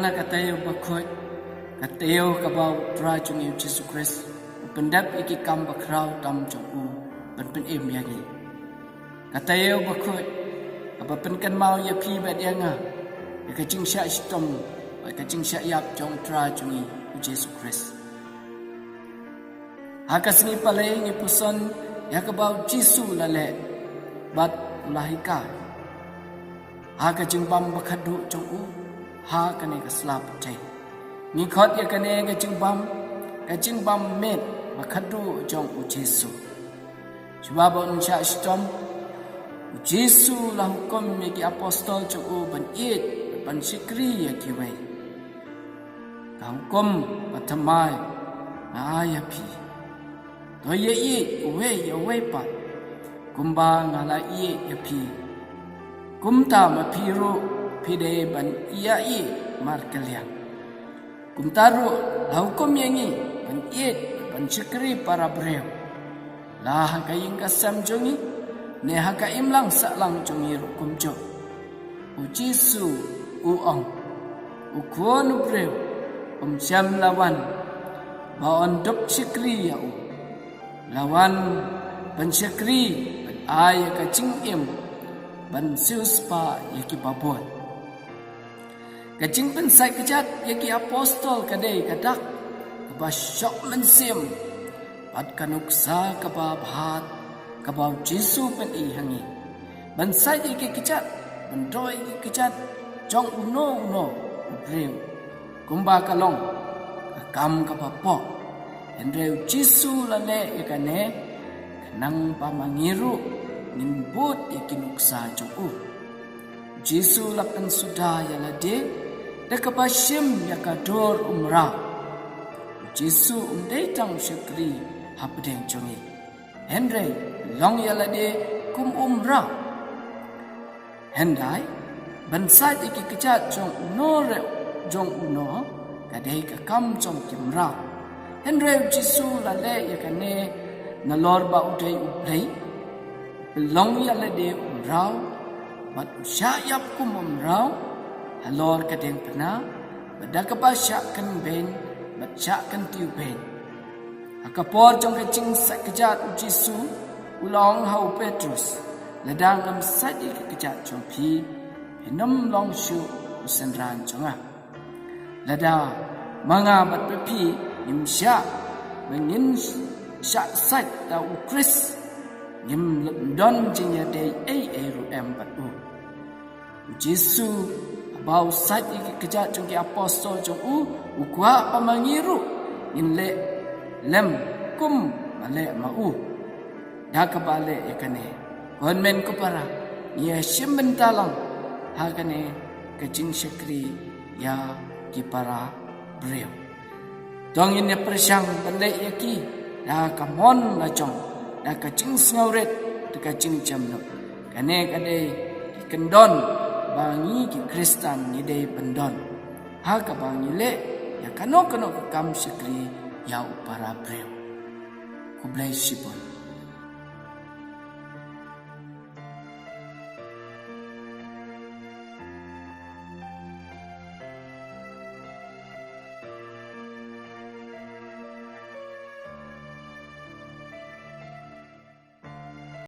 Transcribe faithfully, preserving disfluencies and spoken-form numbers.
Ka taïew bakhuid, ka taïew kaba u Trai jong ngi u Jisu Khrist u pyndep ïa ki kam bakhraw tam jong u ban pynim ïa ngi. Ka taïew bakhuid kaba pynkynmaw ïa phi bad ïa nga ïa ka jingshah shitom bad ka jingshah ïap jong u Trai jong ngi u Jisu Khrist. Ha ka sngi Palei ngi puson ïa kaba u Jisu u la leh bad u la hikai ha ka jingbam bakhadduh jong u ha kane ka sla pyrthei. Ngi khot ïa kane ka jingbam, ka jingbam miet bakhadduh jong u Jisu. Shuwa ba un shah shitom, u Jisu u la hukum ïa ki apostol jong u ban ïeit, ban shakri ïa kiwei. Ka hukum ba thymmai nga ai ïa phi: to ïa ïeit uwei ïa uwei pat kumba nga la ïeit ïa phi. Kumta ma phi ruh phi dei ban ïa ïeit markylliang. Kumta ruh la hukum ïa ngi ban ïeit, ban shakri para briew, la ha ka ïing ka sem jong ngi ne ha ka imlang sahlang jong ngi ruh kumjuh. U Jisu u ong, u Khun u briew um shym la wan ba un dup shakri ïa u, la wan ban shakri, ban ai ïa ka jingim, ban siewspah ïa kiba bun. Ka jingpynsait kjat ïa ki apostol ka dei ka dak kaba shoh mynsiem bad ka nuksa kaba bha kaba u Jisu u pyni ha ngi. Ban sait ïa ki kjat, ban duh ïa ki kjat jong uno uno u briew kumba ka long ka kam kaba pop. Hynrei u Jisu u la leh ïa kane khnang ba ma ngi ruh ngin bud ïa ki nuksa jong u. U Jisu u la pynsuda ïa lade da kaba shim ïa ka dur u mraw. U Jisu um dei tang u shakri hapdeng jong ngi, hynrei u long ïa lade kum u mraw. Hynrei ban sait ïa ki kjat jong uno re jong uno ka dei ka kam jong ki mraw. Hynrei u Jisu u la leh ïa kane nalor ba u dei U Blei, u pynlong ïa lade u mraw bad u shah ïap kum u mraw halor ka diengphna, bad da kaba shah kynbeiñ bad shah kyntiew beiñ. Ha ka por jong ka jingsait kjat u Jisu u la ong ha u Petrus, lada ngam sait ïa ki kjat jong phi, phin ym long shuh u synran jong nga. Lada ma nga bad ma phi ngim shah, ba ngin shah sait da u Khrist, ngim don jingïadei ei ei ruh em bad u. U Jisu haba u sait ïa ki kjat jong ki apostol jong u, u kwah ba ma ngi ruh ngin leh lem kum ba leh ma u. Da kaba leh ïa kane, ko hynmen ko para, ngi ïa shim bynta lang ha kane ka jingshakri ïa ki para briew. To ngin ïa pyrshang ban leh ïa ki da ka mon la jong, da ka jingsngewrit, da ka jingjem noh. Kane ka dei ki kyndon ba ngi ki Khristan ngi dei ban don ha kaba ngi leh ïa kano kano ka kam shakri ïa u para briew. Khublei shibun.